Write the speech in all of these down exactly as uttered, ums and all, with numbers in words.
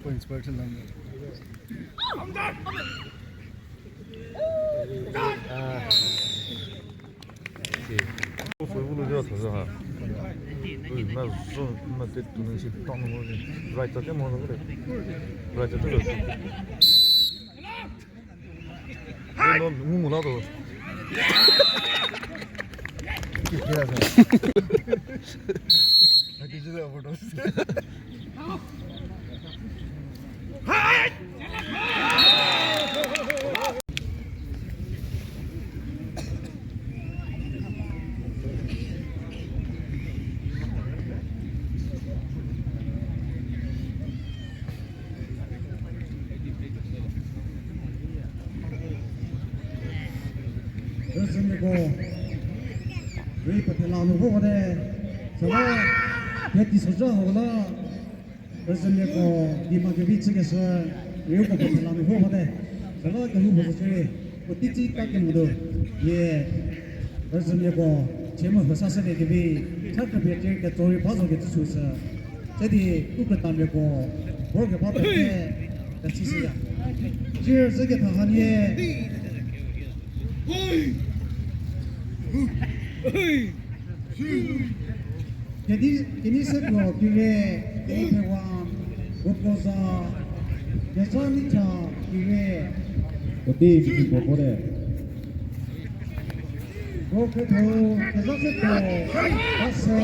Points person number. Football jo tha ha. Ui, na zo, na te tu nang si tang mo ni. Right side mo ni. Right side. Eno ngu ngu la to. Rüzhümiako rei pethela nu vo bate, süla pie teisozha hau la, rüzhümiako dima kevi chükeshü rei uko pethela nu vo bate, süla kehoupuo zo shierei, puotei ta kemo nu, ie, rüzhümiako, chie mu hüsa shülie kevi, cha kepie tir ketso rei ba zo kecü süsü. Sidi, u krütamiako, vor keba pete, kechüshüya. Cheer zhü ketha hanie. Keni, keni se kro kire, keni phewa, gokoza, keza ni cha kire. Kodi kiki gokote. Gokote, keza se kro, ase.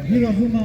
Hira zuma.